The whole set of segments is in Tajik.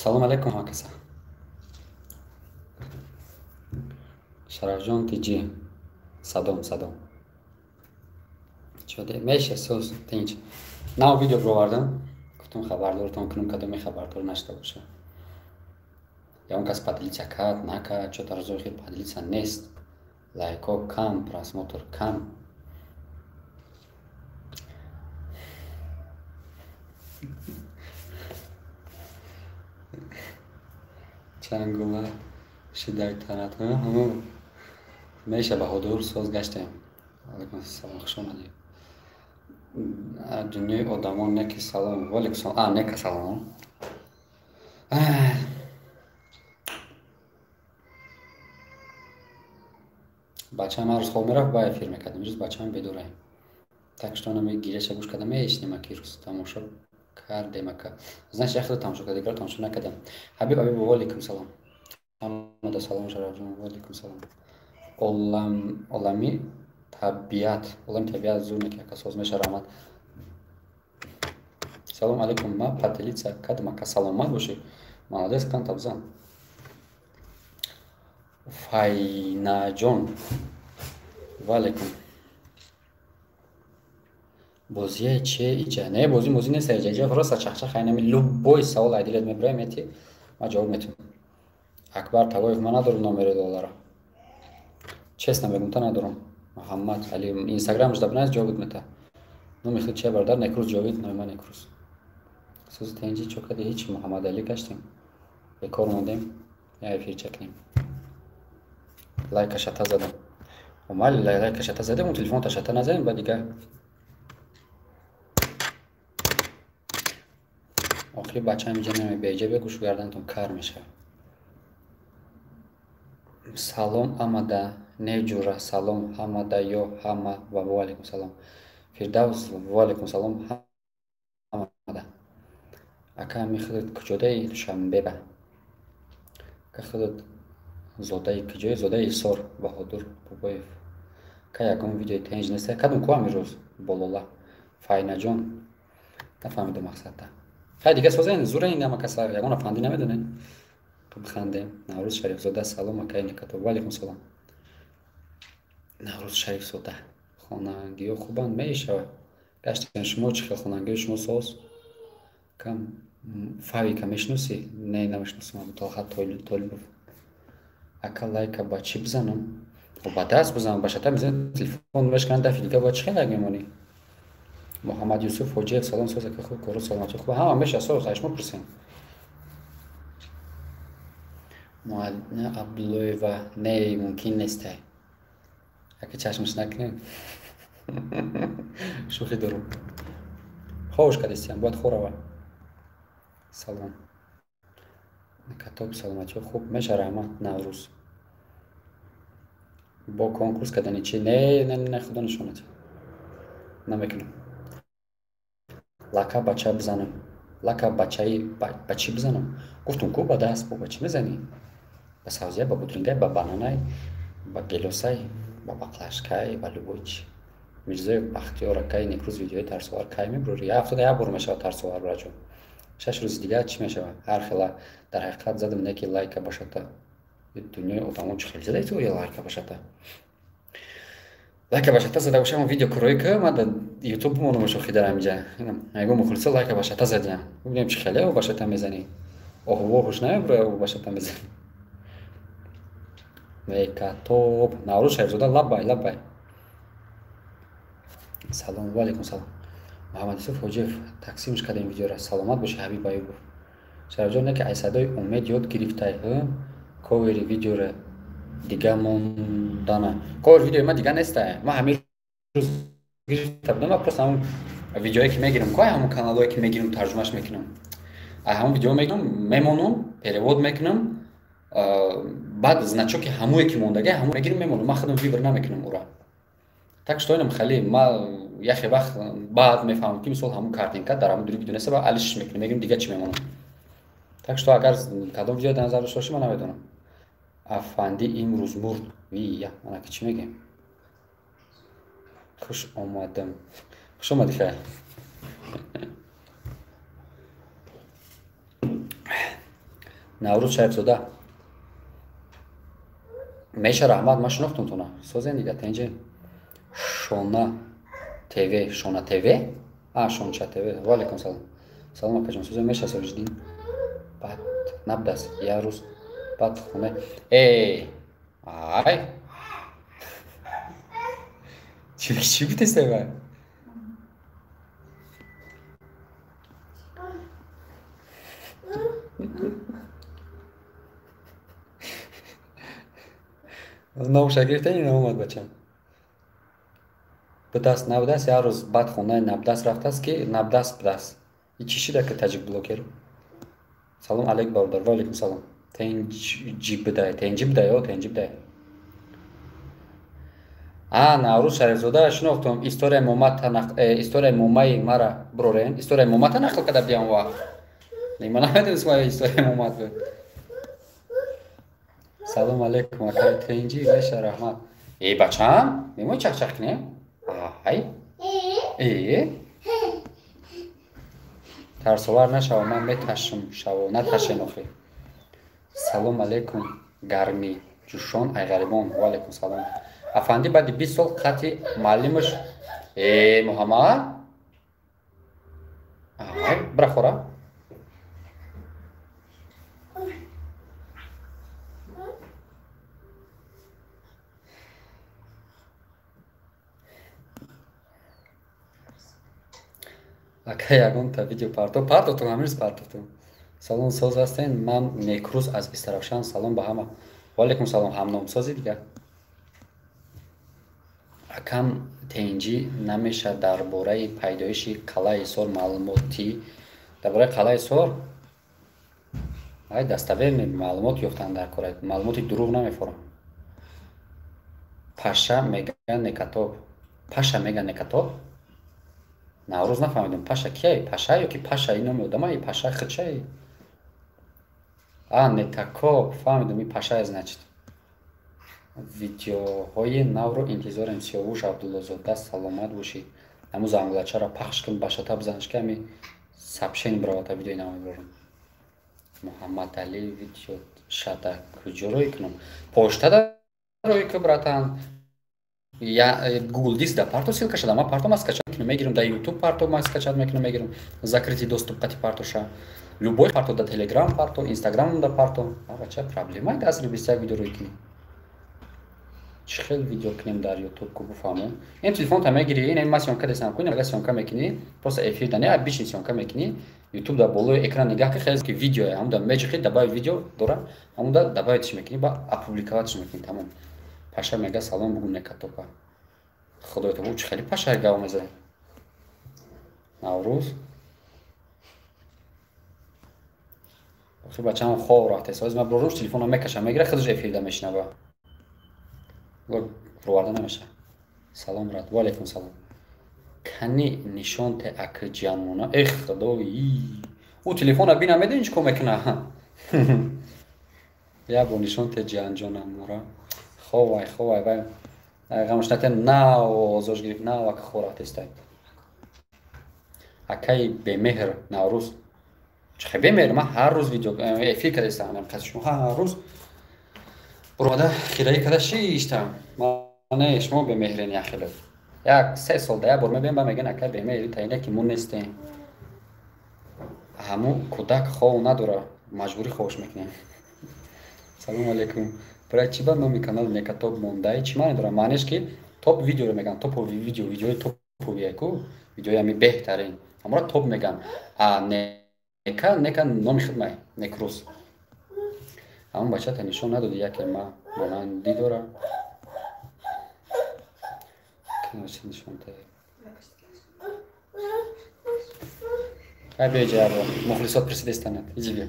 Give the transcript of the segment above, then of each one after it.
Салом алейкум ҳама каса. Шарафҷон тиҷи. Садом, садом. Чоде меша соз тинч. Нав видео бировардам. Гуфтам хабардортон кунам, кадоме хабардор нашуда боша. Ягон кас поделиться кард, накард, чо дар зоҳир поделиться нест. Лайко кам, просмотр кам. Чангула шидай танат. Меша Баҳодур, соз гаштем. Алейкум салом, хуш омадӣ. Дунёи одамон неки салом. Валейкум салом. А, нека салом. Бачаам ҳар рӯз хоб мерафт, ба эфир мекардем. Имрӯз бачаам бедорае. Так что нами гиряша гӯш карда мешинем аки рӯз тамошо кардем ака. Значит, як хеле тамошо карда, дигар тамошо накардам. Ҳабиб Абибов, валейкум салом. Ҳамада салом, Шарафҷон, валейкум салом. Олам, олами табиат, олами табиат зур неки ака, соз меша, раҳмат. Салом алейкум, ма поделиться кардам ака, саломат бошӣ. Молодец, кан табзан. Файнаҷон, валейкум. Бозия че иҷа? Не, бози мози нест иҷа. Иҷа просто чахчах айнами любой савол айдилет мебурам, мети ма ҷавоб метам. Акбар Тавоев, ман надорам номери доллара. Честно мегум, та надорам. Муҳаммад Али, Инстаграмаш да биназ ҷавоб мета. Номи худ чия бардар? Некрӯз Ҷовид, номи ман Некрӯз. Сӯзи тенҷи чо кади ҳеч Муҳаммад Али гаштем. Бекор мондем. Я эфирча кунем. Лайка шата задам. Омали лайка шата задем, он телефон та шата назадем, ба дигар. Охири бачаам иҷа намебеҷа, бегӯшу гардантон кар мешавад. Салом амада, не ҷура, салом ҳамада ё ҳама ва ваалайкум салом. Фирдавс, ваалайкум салом ҳамада. Ака ами худат куҷодаи? Душанбеба. Ака худат зодаи куҷое? Зодаи Ҳисор, Баҳодур Бобоев. Ка ягон видеои тенҷ нест? Кадом ку ами рӯз? Болола. Файнаҷон. Нафаҳмидам мақсадта. Хай дига созен, зура ин ҳама каса, ягон афанди намедонед. Бихандем. Наврӯз Шарифзода, салом акаи Никато. Ваалайкум салом. Наврӯз Шарифзода. Хонагиҳо хубанд, мешавад. Гаштем шумо чӣ хел хонагиҳои шумо соз? Кам Фавика мешиносӣ? Не, намешиносам. Абдулҳақ Толибов. Ака лайка ба чӣ бизанам? Ба даст бизанам, ба шата мезанам, телефон мешканам, дафи дига ба чӣ хел лайк мемонӣ? Муҳаммад Юсуф Ҳоҷиев, салом соз ака, хуб кору саломатӣ хуб. Ҳама меша соз, ай шумо пурсем. Муаллина Абдуллоева, не, мумкин нестай. Ака чашмаш накунем. Шӯхӣ дорум. Ховш кардистиям, бояд хӯрава. Салом. Катоб саломатӣ хуб меша, раҳмат Наврӯз. Бо конкурс кардани чӣ? Не, не, не, худо нишонад. Намекунам. Лака бача бизанам. Лака бачаи ба чӣ бизанам? Гуфтум ку ба даст, бо ба чӣ мезанӣ? Ба савзия, ба бутринга, ба бананай, ба гелосай, ба баклашкай, ба любой чӣ. Мирзоев Бахтиёр акай некрӯз видеои тарсовар кай мебурӣ? Як ҳафтада як бор мешавад тарсовар, браҷон. 6 рӯзи дигар чӣ мешавад? Ҳар хела дар ҳақиқат задам неки лайка бошата. Дунёи одамон чӣ хел задаи ту лайка бошата? Лайка башата зада бошам видео курои ка ма дар ютуб бимонам шохи дар ҳамиҷа. Ягон мухлисо лайка башата задиям. Бибинем чӣ хеле башата мезанӣ. Оҳу-воҳуш намебура башата мезанӣ. Векатоб Наврӯз Шарифзода, лаббай, лаббай. Салом, ваалайкум салом. Муҳаммад Юсуф Ҳоҷиев, тақсимш кардем видеора. Саломат бошӣ Ҳабиб Аюбов. Шарафҷон неки ай садои умед ёд гирифтай, ковери видеора дига мондана. Ковер видеои ма дига нестай. Ма ҳамин рӯз гирифта будам, ма просто ҳамун видеое ки мегирам, ко ҳамун каналое ки мегирам, тарҷумаш мекунам. Ай ҳамун видео мегирам, мемонам, перевод мекунам, баъд значоки ҳамое ки мондага, ҳамун мегирам, мемонам. Ман худам выбор намекунам ура. Так что инам хеле ма яхе вақт баъд мефаҳмам ки мисол ҳамун картинка дар ҳамун дури видео нест ва алишш мекунам, мегирам дига чӣ мемонам. Так что агар кадом видео дар назар дошта бошӣ, ман намедонам. Афанди имрӯз мурд. Вия, мана ки чӣ мегӯем? Хуш омадам. Хуш омадӣ, хайр. Наврӯз Шарифзода. Меша раҳмат, ман шинохтум туна. Созен дига тенҷе. Шона ТВ, Шона ТВ? А, Шонча ТВ. Ва алейкум салом. Салом акаҷон, созен меша Соҷиддин. Баъд набдас, я рӯз баъд хона. Эй, ай. Чӣ гуфтестай вай? Номша гирифтани наомад бачам. Бидаст набдаст, як рӯз баъд хонаи набдаст рафтааст, ки набдаст бидаст. И чӣ шида ки таҷик блогер? Салом алейк бародар, ва алейкум салом. Тенҷи бидай, тенҷи бидай, о тенҷи бидай. А, Наврӯз Шарифзода шинохтум. Историяи момата историяи момаи мара бирорен. Историяи момата нақл карда будиам вақт. Ман намедонистам ай историяи момат буд. Салом алейкум, акай тенҷи, меша раҳмат. Э, бачам, мемои чахчах кунем? Ай. Э. Тарсовар нашава, ман меташм шаво, наташен охи. Салом алейкум, гарми ҷӯшон, ай ғарибон. Ва алейкум салом. Афанди баъди 20 сол қати муаллимаш. Э, Муҳаммад? Ай, бира хора. Ака ягонта видео парто, партотун, ҳамирз партотун. Салом, соз ҳастен? Ман Некрӯз аз Истаравшан. Салом ба ҳама. Ва алейкум салом, ҳамномсози дигар. Акам тенҷӣ намеша дар бораи пайдоиши қалъаи Ҳисор маълумотӣ. Дар бораи қалъаи Ҳисор ай даставе маълумот ёфтан дар кора. Маълумоти дурӯғ намефорам. Паша мега некатоб. Паша мега некатоб? Наврӯз нафаҳмидам. Паша кияй? Паша ё ки Паша и номи одамай? Паша хичай? А, нетакоб. Фаҳмидам, и Паша значит. Видеоҳои навро интизорем. Сиёвуш Абдуллозода, саломат бошӣ. Ҳамун зангулачаро пахш кун, башата бизанаш, ки ҳами сабшен биравата видеои нав мебарам. Муҳаммадалӣ видео шада куҷо рӯй кунам? Почтада рӯй ку, братан. Я Google Диск да парто ссылка шада, ман парто ма скачать мекунам, мегирам, да YouTube парто ма скачать мекунам, мегирам. Закрытый доступ қати партоша. Любой парто да Telegram парто, Instagram да парто. А бача проблема да асри 21 видео рӯй кунӣ. Чӣ хел видео кунем дар YouTube ку буфаҳмем? Ин телефонта мегирӣ, ин ма съёмка десам кунем, ага съёмка мекунӣ, просто эфир да не, обычный съёмка мекунӣ, YouTube да болои экран нигаҳ ки хел ки видео, ҳамун да меҷиқи добавить видео дора, ҳамун да добавить мекунӣ, ба опубликовать мекунӣ, тамом. Паша мега салом бугу некатопа. Худои то чӣ хеле паша гав мезанӣ. Наврӯз. Охи бачаам хоб рафтааст. Ҳозир ман бурум телефонро мекашам, мегира худаш эфир да мешинава. Проварда намеша. Салом рад. Ва алейкум салом. Кани нишон те аки ҷанмона. Эх, худои. Ӯ телефона бина медонӣ чӣ кор мекуна? Я бо нишон те ҷанҷонам мора. Ховай, ховай, вай. Ғамш нате на озош гирифт, на вак хора тестай. Акаи бемеҳр Наврӯз. Чӣ бемеҳр? Ман ҳар рӯз видео эфир кардастам, қас шумо ҳар рӯз буромада хираӣ карда шиштам. Не, шумо бемеҳрен яхеле. Як се сол да як бор мебием, ба мегӯян акай бемеҳри таине ки мо нестем. Ҳамун кӯдак хов надора, маҷбурӣ ховш мекунем. Салом алейкум. Брат, чӣ ба номи канал Некатоп мондай? Чӣ маъне дорад? Маънеш ки топ видеоро мегӯянд, топови видео, видеои топовие ку, видеои ҳами беҳтарин. Ҳамонро топ мегӯянд. А нека, нека номи хидмай, Некрӯз. Ҳамон бачата нишон надоди яке ма монандӣ дора. Нишон те. Ай биё ҷаро, мухлисот присидестанад. Иди биё.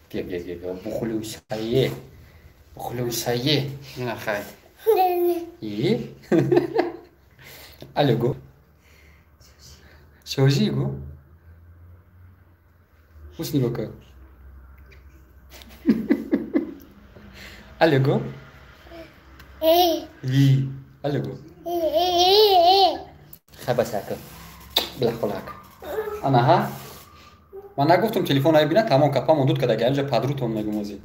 Биё, биё, биё, биё. Бухлюсае. Бухлюсае. Ина хай. И? Алё гу. Шожи гу. Ус нигоҳ кун. Алё гу. И. Алё гу. Хай бас ака. Била холак. Ана ха. Ман нагуфтам телефон ай бина, тамом капамон дуд када, гаинҷа падрутон мегум ози.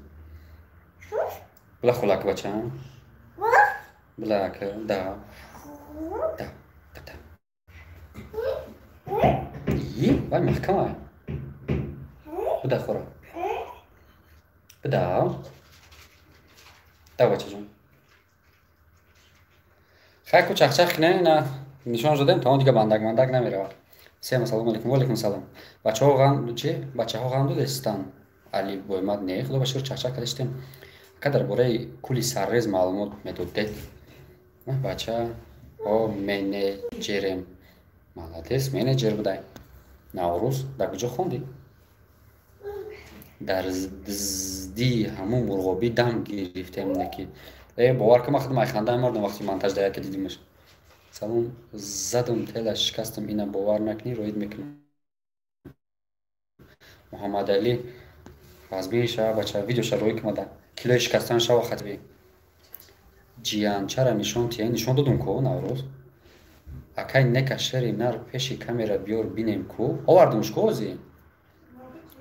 Била хулак бача. Била да. Да. Да. И, вай маҳкама. Буда хӯра. Буда. Да бачаҷон. Хай ку чахчах не, на нишон додем, тамом дига бандак мандак намеравад. Всем ассалому алейкум, ва алейкум салом. Бачаҳо ғам чи? Бачаҳо ғам додестан. Али Боймад не, худо ба шукр чахчах кардастем. Ака дар бораи кули саррез маълумот медодед. Бача о менеҷерем. Молодец, менеҷер будай. Наврӯз дар куҷо хондӣ? Дар зди ҳамун мурғобӣ дам гирифтем неки. Э, бовар кун, ман худам айханда мардум вақти монтаж дар яке дидимаш. Салом, задум тела шикастам, ина бовар накунӣ, роид мекунам. Муҳаммадалӣ вазбин шава бача, видеоша роӣ кумада. Килои шикастан шава хатби. Ҷиянчара нишон тия, нишон додум ку Наврӯз. Акай нека шери нар пеши камера биёр бинем ку. Овардумш ку ози?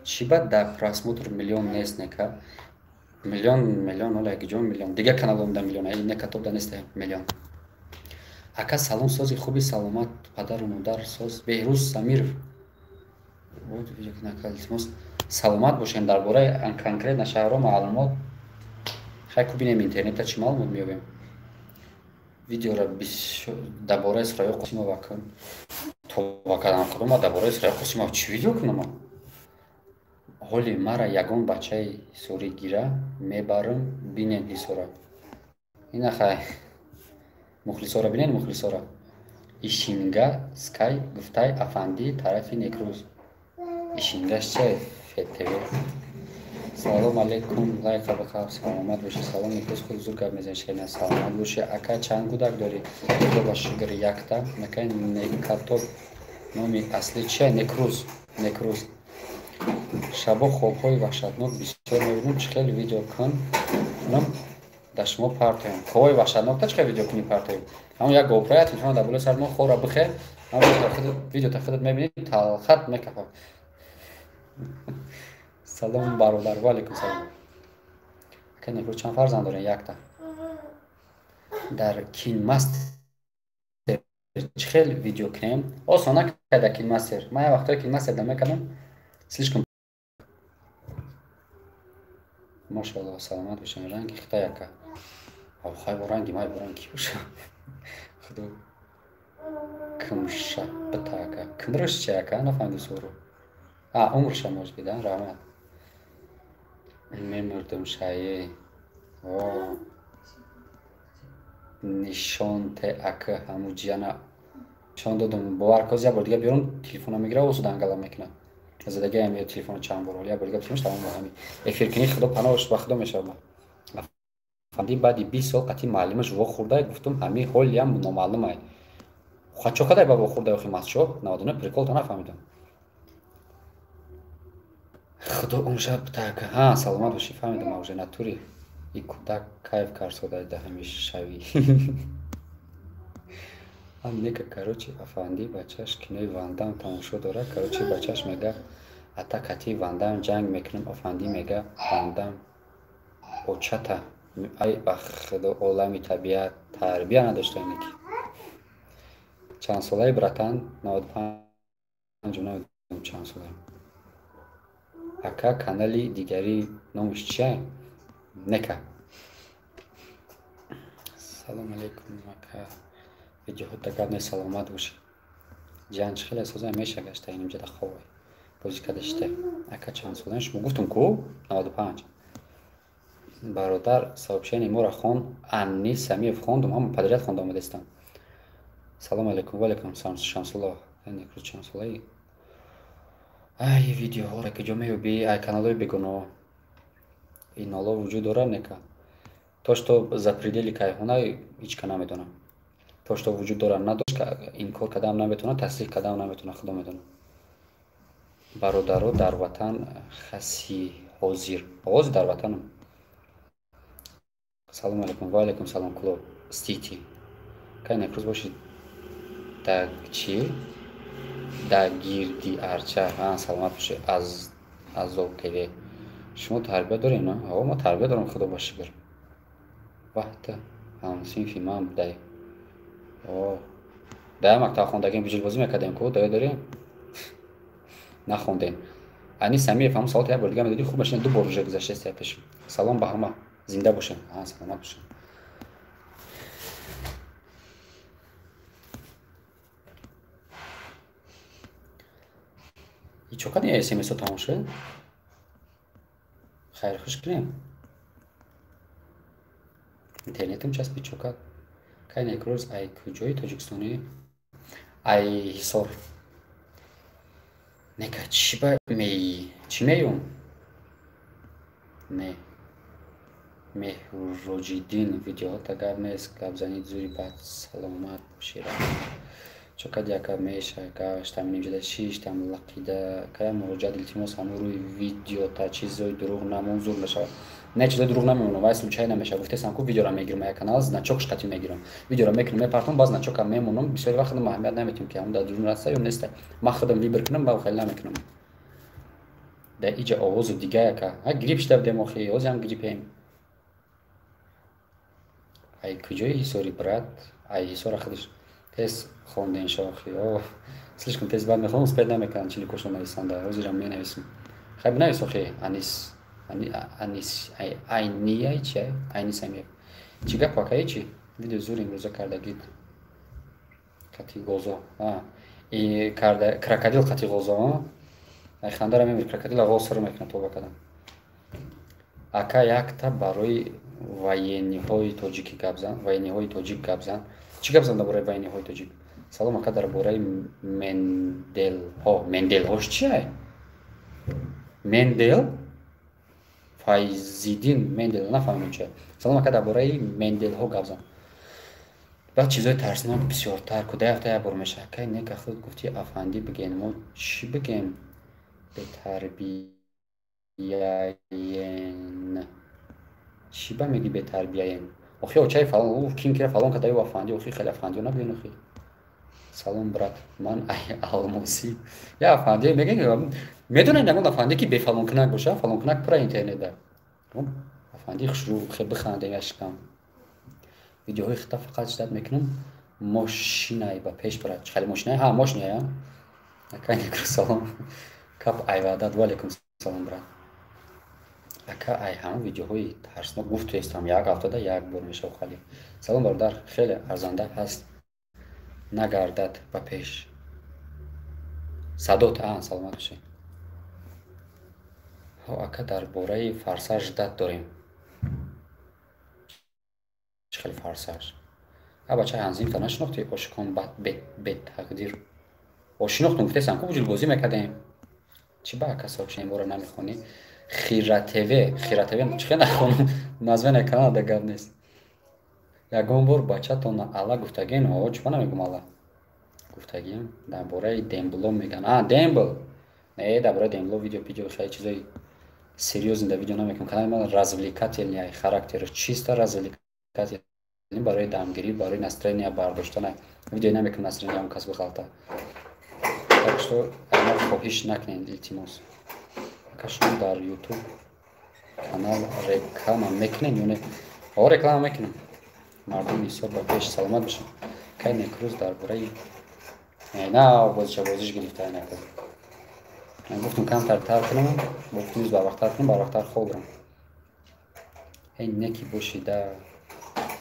Чӣ бад дар просмотр миллион нест нека? Миллион, миллион, ола ҷо миллион. Дигар каналом да миллион, ай нека топ да нест миллион. Ака салом, сози хуби, саломат, падару модар соз. Беҳрӯз Самиров. Илтимос, саломат бошем. Дар бораи конкретно шаҳрҳо маълумот хай ку бинем интернета чӣ маълумот меёбем. Видеора дар бораи Сурайё Қосимова кун. Тоба кардам худо, ма дар бораи Сурайё Қосимова чӣ видео кунам? Ҳоли мара ягон бачаи сурӣ гира мебарам, бинен ҳисора. Ина хай мухлисора бинен, мухлисора. Ишинга скай гуфтай афанди тарафи Некрӯз. Ишингаш че ФТВ. Салом алейкум, лайка бихаб, саломат бошӣ. Салом Некрӯз, худ зур гап мезанӣ, шерина, саломат бошӣ. Ака чанд кӯдак дорӣ? Худо ба шукр якта. Акай Некатоб номи аслӣ чия? Некрӯз, Некрӯз. Шабо хобҳои ваҳшатнок бисёр мебинам, чӣ хел видео кун? Дар шумо партоем. Хобҳои ваҳшатнокта чӣ хел видео кунӣ партоем? Ҳамон як GoPro телефон дар болои сар мо хобра бихе, ҳамон видео та худат мебинӣ, талхат мекафа. Салом бародар, ва алейкум салом. Ака Некрӯз чанд фарзанд дорем? Якта. Дар Кинмастер чӣ хел видео кунем? Осон накарда Кинмастер. Ман як вақтҳое Кинмастер да мекардам, слишком. Машаллоҳ, саломат бошем. Ранги хитай ака. Хай бо ранги май бо ранги боша. Худо кимша бита ака. Кимраш чи ака? Нафаҳмидам суро. А, умрша может быть, да? Раҳмат. Мемурдум шае. О. Нишон те ака ҳаму ҷияна нишон додум. Бовар кун, як бор дига биёрам, телефона мегира, осу дангала мекунад. Задагиам ё телефона чанд бор, як бор дига телефонш тамом ба ҳами. Эфир кунӣ, худо паноҳш ба худо мешавад. Афанди баъди 20 сол қатъи муаллимаш вохӯрда, гуфтум ҳами ҳолиам номаълумай. Чо кадай ба вохӯрда охи масчо? 99 прикол та нафаҳмидам. Худо умшаб так. Ҳа, саломат бошӣ, фаҳмидам уже натури. И кӯдак кайф кард сода да ҳами шавӣ. Нека, короче, афанди бачаш кинои Вандам тамошо дорад. Короче, бачаш мега ата кати Вандам ҷанг мекунам. Афанди мега Вандам очата. Ай ба худо, олами табиат тарбия надошта инеки. Чанд солаи братан? 95 намедонам чанд солаем. Ака канали дигари номаш чия? Нека. Салом алейкум ака. Видеоҳо гап не, саломат бошӣ. Ҷиан чӣ хеле соза меша гашта иним ҷада ховай. Бозӣ карда шита. Ака чанд солаем? Шумо гуфтум ку 95. Бародар сообщение моро хон, Анни Самиев хондум, ҳама подряд хонда омадастам. Салом алейкум, ва алейкум салом Шамсулло. Некрӯз чанд солаи? Ай видеоҳоро куҷо меёбӣ? Ай каналҳои бегуноҳ. Ин ҳоло вуҷуд дорад нека? То что за предели кайҳона ҳеч ка намедонам. То что вуҷуд дорад надошт, инкор кардам наметавонад, тасдиқ кардам наметавонад, худо медонад. Бародаро дар ватан хаси ҳозир. Ҳозир дар ватанам. Салом алейкум, ва алейкум салом клуб Сити. Кай Некрӯз бошӣ? Так чӣ? Да гирди арча. Саломат бошед. Аз Азов ТВ. Шумо тарбия дорем, на? О, ма тарбия дорам, худо ба шукр. Вахта ҳамсинфи ман будай. О, да мактаб хондагем, биҷилбозӣ мекардем ку, дая дорем? Нахондем. Ани Самиев ҳамон саволта як бор дига медодӣ, хуб мешина, ду бор уже гузаштаст я пеш. Салом ба ҳама. Зинда бошем. Саломат бошем. Чо кардем смсо тамом шуд? Хайр хуш кунем. Интернетам часпид чо кард? Кай некрӯз ай куҷои Тоҷикистонӣ? Ай Ҳисор. Нека чӣ ба меӣ? Чӣ меюм? Не. Меҳроҷиддин видеоҳота гап нест, гапзанид зури бад, саломат бошӣ. Чо кад яка меша гаштам нимҷада шиштам лақида кая муроҷиат илтимос ҳамун рӯи видеота чизои дурӯғ намон зур мешавад. Не, чизои дурӯғ намемонам, вай случайно мешавад. Гуфтесам ку видеора мегирам як канал, значокш қати мегирам. Видеора мекунам, мепартам, баъз значока мемонам. Бисёри вақт худам аҳамият наметиҳам ки ҳамун дар дурун раста ё неста. Ман худам вибр кунам, баъд хеле намекунам. Дар иҷа овозу дига яка. Ҳа грипп шуда будем охи, ҳозиам гриппем. Ай куҷои Ҳисори, брат? Ай Ҳисора худаш тез хонден шохи. О, слишком тез бад мехонам, успеть намекунам чиликошро нависанда. Ҳозирам менависам. Хай бинавис охи, Анис. Анис, Айния чи? Айни Самиев. Чӣ гап ака, чи? Видео зур имрӯза кардагид. Қати ғозо. И карда крокодил қати ғозо, ай хандара мемир, крокодил ғоз сар мекунад тоба кардам. Ака якта барои военниҳои тоҷики гап зан, военниҳои тоҷик гап зан. Чӣ гап зан дар бораи военниҳои тоҷик? Салом ака, дар бораи Менделҳо. Менделҳош чи ай? Мендел? Файзиддин Мендел, нафаҳмидам чи. Салом ака, дар бораи Менделҳо гап зан. Баъд чизои тарснок бисёртар, ку дай ҳафта як бор мешавад. Акай нека худ гуфтӣ афандӣ бигем, мо чӣ бигем? Бетарбияен. Чӣ ба мегӣ бетарбияен? Охи очаи фалон, ӯ ким кира фалон када ю афандӣ, охи хеле афандиё набуден охи. Салом брат, ман ай Алмосӣ. Я афандӣ мегӯем, медонед ягон афандӣ ки бефалонкунак боша? Фалонкунак пура интернетда. Афандӣ хушрӯ, хе бихандем яшкам. Видеоҳои хита фақат ждать мекунам. Мошинай ба пеш брат. Чӣ хеле мошинай? Ҳа, мошинай, а? Ака некру салом. Кап айвадат, ва алайкум салом брат. Ака ай ҳама видеоҳои тарснок гуфтуестам, як ҳафтада як бор мешавад хали. Салом бародар, хеле арзанда ҳаст. Нагардад ба пеш. Садот, а, саломат бошед. Ҳо ака, дар бораи форсаж ждать дорем. Чӣ хеле форсаж? А бачаи ҳанзимта нашинохтӣ? Ошиқон бетақдир. Ошинохтум, гуфтесам ку буҷулбозӣ мекардем. Чӣ ба ака сообщение бора намехонӣ? Хира ТВ, Хира ТВ чӣ хел нахонам? Название канала да гап нест. Ягон бор бачатон ала гуфтагин? О, чӣ намегум ала? Гуфтагин дар бораи Дембло меган. А, Дембл. Не, дар бораи Дембло видео пидео хеле чизои серьёзный дар видео намекунам. Канали ман развлекательный характер, чисто развлекательный барои дамгирӣ, барои настроение бардоштан. Видео намекунам настроение он кас бихалта. Так что ама хоҳиш накунед, илтимос. Ака шумо дар YouTube канал реклама мекунед ё не? О, реклама мекунам. Мардум ҳисоб ба пеш, саломат бошед. Кай некрӯз дар бораи на бозича бозиш гирифта накард. Ман гуфтам камтар тар кунам, гуфтам рӯз барвақттар кунам, барвақттар хоб рам. Эй неки бошӣ да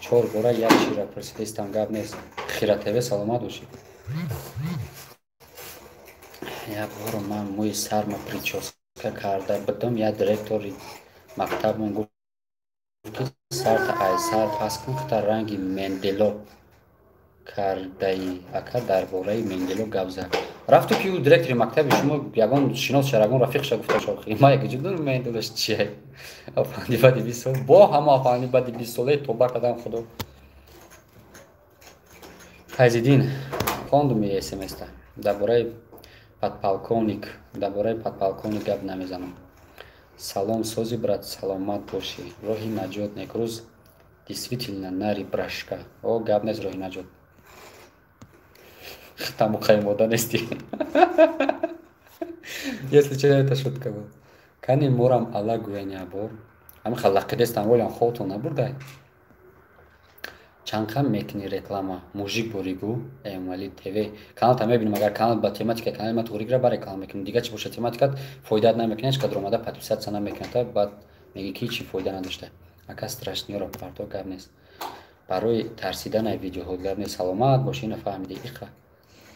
чор бора як чизра пурсидаистам, гап нест. Хира ТВ, саломат бошед. Як боро ман мӯи сарма прическа карда будам, як директори мактабмон гуфт ки сарта ай сар пас кун, хата ранги Мендело кардаи. Ака дар бораи Мендело гап зад. Рафту ки ӯ директори мактаби шумо ягон шиносша, ягон рафиқша гуфта шохи. Ма як ҷо дорам Менделош чие? Афанди баъди 20 сол, бо ҳама афанди баъди 20 солаи тоба кардам худо. Файзиддин, хондум смс-та. Дар бораи подполковник, дар бораи подполковник гап намезанам. Салом сози брат, саломат бошӣ. Роҳи наҷот некрӯз действительно нари брашка. О, гап нест роҳи наҷот. Тамуқаи мода нестӣ. Если че, это шутка был. Кани морам ала гӯяни абор. Ҳами халақидестам, волям хобтон набурдай. Чанд кам мекунӣ реклама? Мужик боригу Эмомалӣ ТВ. Каналта мебинем, агар канал ба тематика канали ма туғри гира, ба реклама мекунем. Дига чи боша, тематикат фоидаат намекунад, ҳеч қадр омада подписаться намекунад, баъд мегӣ ки чӣ фоида надошта. Ака, страшныйро парто, гап нест. Барои тарсиданай видеоҳо гап нест. Саломат бошӣ, ина фаҳмидӣ. Иқа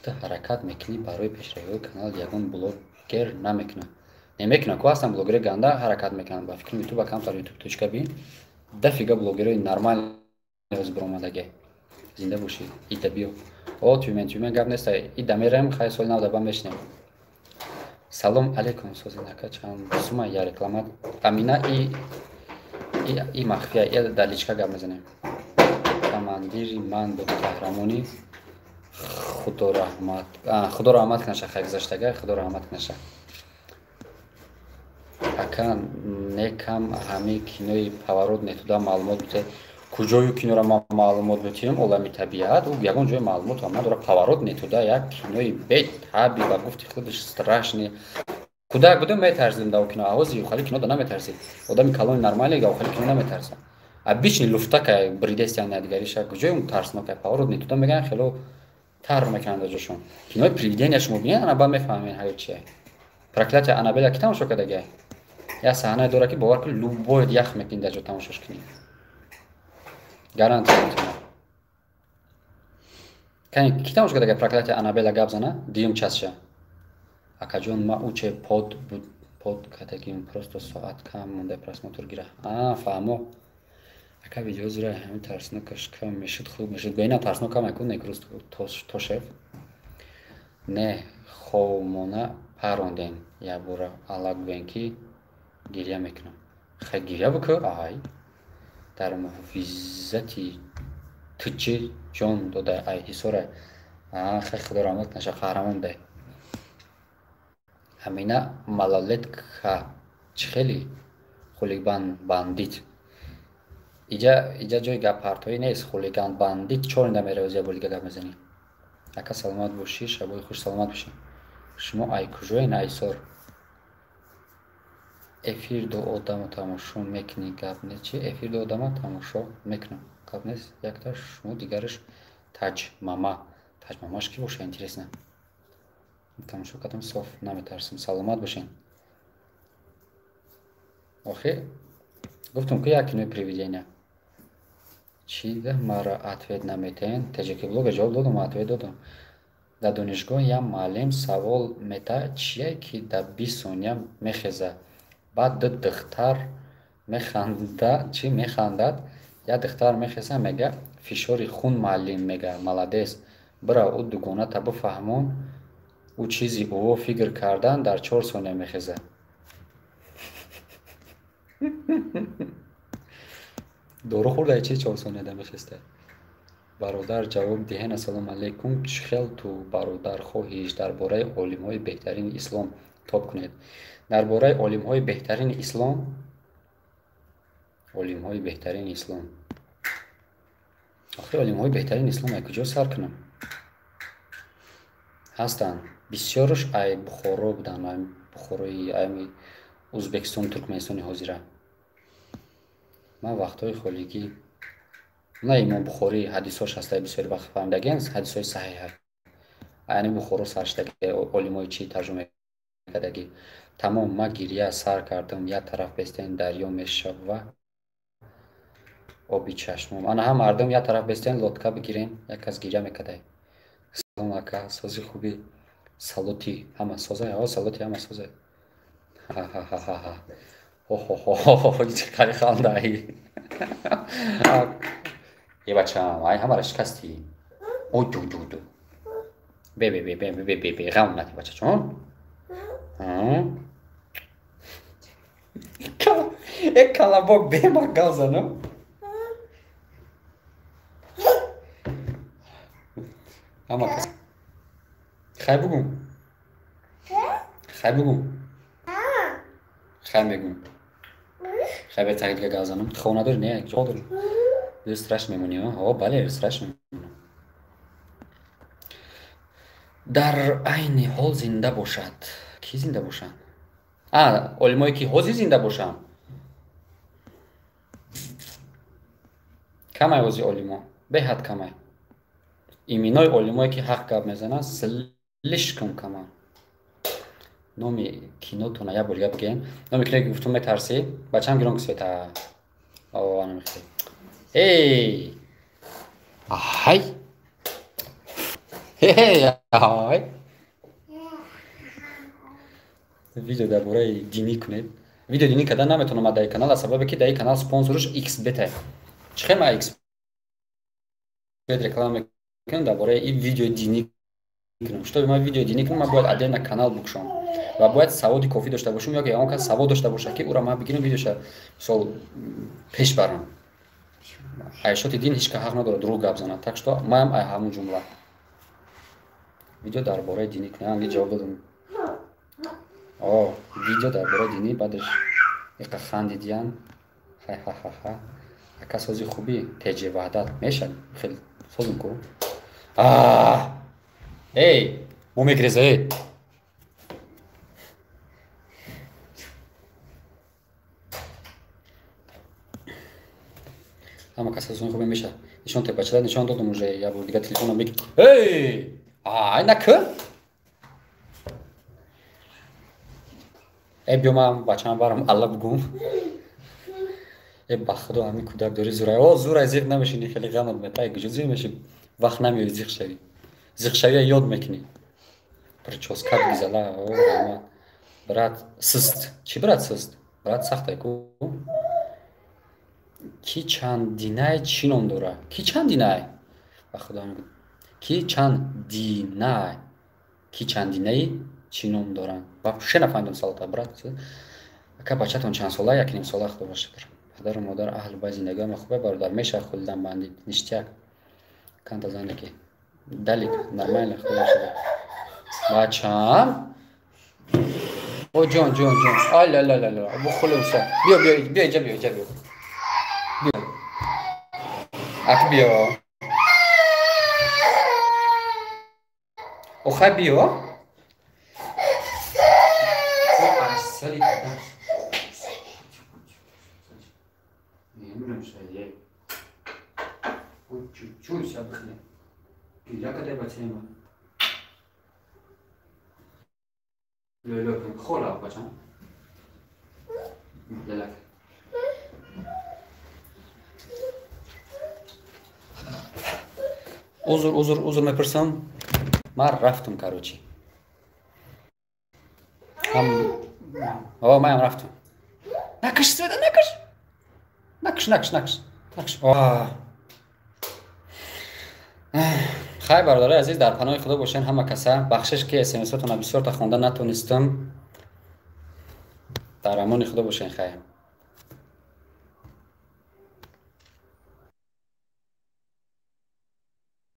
ту ҳаракат мекунӣ барои пешравиҳои канал, ягон блогер намекунад. Намекунад, ку ҳастан блогери ганда ҳаракат мекунанд. Ба фикрам, ютуба камтар ютуб точка бин. Дофига блогерои нормал баромадаге. Зинда бошӣ, ида биё. О, Тюмен, Тюмен гап нест. Ида мерем, хай, соли нав даба мешинем. Салом алейкум, созин ака, чанд сума я реклама? Амина, и махфия, я дар личка гап мезанем. Командири ман буд, қаҳрамони, худо раҳмат, худо раҳмат кунаша, хай, гузаштага, худо раҳмат кунаша. Ака, некам ҳами кинои «Поворот не туда» маълумот бите. Куҷою киноро ман маълумот метиҳем? Олами табиат, ӯ ягон ҷои маълумотам надора. «Поворот не туда» як кинои бетаби, ба гуфти худаш страшный. Кӯдак будем, метарсидем дар кино, авози хали кино да наметарсид. Одами калони нормале хали кино наметарсад. Обычный луфтака бридестиан надигариша, куҷои тарснокай «Поворот не туда» мегӯян, хело тар мекунанд дар ҷошон. Кинои привидения шумо бинед, ана ба мефаҳмед ҳаёт чия. «Проклятие Анабеля» ки тамошо кардагай, як саҳнае дорад, ки бовар кун, любой ях мекунӣ дар ҷо тамошош кунӣ, гарантия метавонам. Ки тамошо кардагай «Проклятие Анабеля», гап зана дуюм частша. Акаҷон, ма уче под под кардагим, просто соат кам монда, просмотр гира. А, фаҳмо. Ака, видео зира ҳамин тарснокаш кам мешуд, хуб мешуд. Ба ина тарснок кам айкун некрӯз тошев. Не, ховмона парондем, якбора аллак гӯем, ки гиря мекунам. Хай, гиря бикӯ. Ай дар муҳофизати ту чӣ ҷон дода, ай ҳисора. Хай, худо раҳмат кунаша, қаҳрамон будай. Ҳамина малолетка чӣ хели хулиган бандит. Иҷа ҷои гаппартоӣ нест. Хулиган бандит чор инда меравоз, як бор дига гап мезанӣ. Ака, саломат бошӣ, шабои хуш, саломат бошӣ. Шумо ай куҷоен? Айсор. Эфир ду одамо тамошо мекунӣ, гап нест. Чи эфир ду одама тамошо мекунам, гап нест. Якташ шумо, дигараш Таҷмама. Таҷмамаш ки боша, интересно. Тамошо кардам, соф наметарсам. Саломат бошен. Охи гуфтум, ки як кинои привидения. Чӣ да маро ответ наметаҳен? Теҷаки блога ҷавоб додам, ответ додам. Дар донишгоҳ як муаллим савол метаҳад: чие ки дар 20 сония мехеза? Баъд ду духтар механда, чӣ механдад. Як духтар мехеза, мега: «Фишори хун». Муаллим мега: «Молодец, бирав, ӯ дугоната бифаҳмон, ӯ чизи ӯво фикр кардан дар 4 сония мехеза». Дору хӯрдай чи 4 сонияда мехеста? Бародар, ҷавоб диҳен. Ассалому алайкум, чӣ хел ту, бародар? Хоҳиш, дар бораи олимҳои беҳтарини ислом тоб кунед. Дар бораи олимҳои беҳтарини ислом, олимҳои беҳтарини ислом. Охир олимҳои беҳтарини ислом ай куҷо сар кунам? Ҳастанд бисёрш, ай Бухоро буданд, ай Бухорои, ай Узбекистону Туркманистони ҳозира. Ман вақтҳои холигӣ на Имом Бухорӣ ҳадисҳош ҳастай, бисёри вақт фаҳмидагиан, ҳадисҳои саҳиҳа. Яъне Бухоро саршидаги, олимои чӣ тарҷума кардагӣ. Тамом, ма гиря сар кардам. Як тараф бестен, дарё мешава оби чашмом. Ана ҳам мардум, як тараф бестен, лодка бигирен, як кас гиря мекардай. Салом, ака, сози, хуби, салоти ҳама созай? О, салоти ҳама созай. Ха-ха-ха-ха, хо-хо-хо, чӣ қади хандаи. Е, бачам, ай ҳамаро шикастӣ. О, ду ду ду, бе бе бе бе бе бе бе, ғам нади, бачаҷон. Э, колобок, бема гап занам. Ҳама кас хай бугум, хай бугум, хай мегум, хай бе таги дига гап занам. Ту хона дорӣ? Не, ҷо дорӣ? Страш мемонӣ? О, бале, страш мемонам. Дар айни ҳол зинда бошад. Ки зинда бошанд? Олимое ки ҳозир зинда бошанд. Камай ҳозир олимо, беҳад камай. Иминои олимое ки ҳақ гап мезананд, слишком каманд. Номи кинотона як бор дига бигӯем. Номи киное ки гуфтум метарсӣ? Бачаам гирон света. О, ана мехӯрӣ. Эй! Ай! Эй, ай! Видео дар бораи динӣ кунед. Видео динӣ кардан наметавонам ман дар канал, аз сабабе ки дар ин канал спонсорш XBet. Чӣ хел ман XBet реклама мекунам дар бораи ин видеои динӣ кунам? Чтобы ман видеои динӣ кунам, ман бояд отдельно канал букшам ва бояд саводи кофӣ дошта бошам, ё ки ягон кас савод дошта бошад, ки ӯро ман бигирам, видеоша мисол пеш барам. Айшоти дин ҳеч кас ҳақ надорад дурӯғ гап занад. Так что маям ай ҳамун ҷумла. Видео дар бораи динӣ кунам, анги ҷавоб додам. О, видео дар бораи динӣ, баъдаш иқа хандидиян. Ха-ха-ха-ха. Ака сози хубӣ, теҷи ваҳдат мешад. Хеле созм ку. Эй, мо мегиреза, эй. Ҳама кас сози хубӣ мешад. Нишон те бачада нишон додам уже, як бор дига телефонам биг. Эй! Ай, наку. Э, биё ман бачаам барам алла бугум. Э, ба худо ҳамин кӯдак дори зурай. О, зурай зиқ намешинӣ, хеле ғамат метай, куҷо зиқ мешӣ? Вақт намеои зиқ шавӣ. Зиқ шавия ёд мекунӣ. Прическат гизала, о, раҳмат. Брат сист. Чӣ брат сист? Брат сахтай ку. Ки чанд динай чӣ ном дора? Ки чанд динай? Ба худо ҳамин ки чанд динай? Ки чанд динаи чӣ ном доранд? Вообще нафаҳмидам саволта, брат. Ака бачатон чанд сола? Як ним сола, худо ба шукр. Падару модар аҳли байт зиндагиам хубе, бародар мешавад хулидан бандит. Ништяк. Канта зане ки. Далик, нормально, худо ба шукр. Бачам? О, ҷон, ҷон, ҷон. Ала, ла, ла, ла. Бухулимса. Биё, биё, биё, иҷа биё, иҷа биё. Биё. Ак биё. Охай биё. Чуть-чуть отдохни. Я когда бачаем. Лё-лё, хола бачам. Лелак. Узр, узр, узр мепурсам. Ман рафтам, короче. О, маям рафтам. Накаш, Света, накаш. Накаш, накаш, накаш. Накаш. Хай, бародарои азиз, дар паноҳи худо бошен ҳама каса. Бахшиш ки смсотона бисёрта хонда натонистам. Дар амони худо бошен, хай.